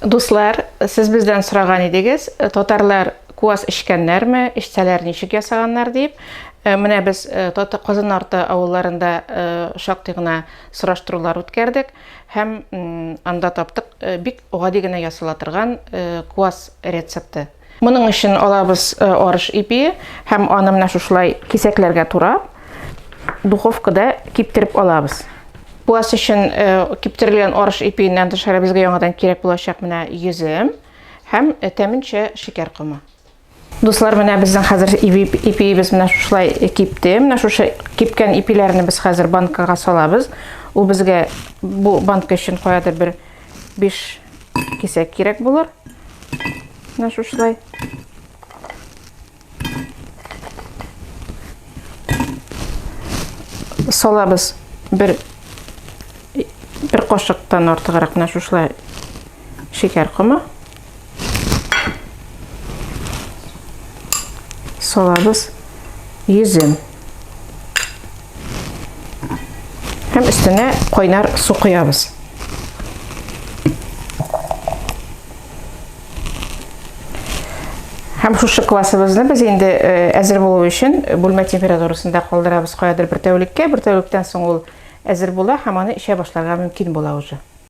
Дуслар, сез бездән сораган идегез, татарлар квас эчкәннәрме, эчсәләр ничек ясаганнар дип. Менә без Казан арты авылларында шактый гына сораштырулар үткәрдек һәм анда таптык бик гади генә ясала торган квас рецепты. Моның өчен алабыз арыш ипие һәм аны менә шушылай кисәкләргә турап, духовкада киптереп алабыз. Квас өчен киптерелгән арыш ипиеннән тышкары безгә яңадан кирәк булачак менә йөзем һәм тәменчә шикәр комы. Дуслар, менә безнең хәзер ипиебез менә шушылай кипте. Менә шушы кипкән ипиләрне без хәзер банкага салабыз. Ул безгә бу банка өчен каядыр бер 5 кисәк кирәк булыр. Менә шушылай. Салабыз бер бер кашыктан артыграк менә шушылай шикәр комы. Салабыз йөзем. Һәм өстенә кайнар су коябыз. Һәм шушы квасыбызны без инде э, әзер булу өчен бүлмә температурасында калдырабыз каядыр бер тәүлеккә. Бер тәүлектән соң ул әзер була һәм аны эчә башларга мөмкин була уже.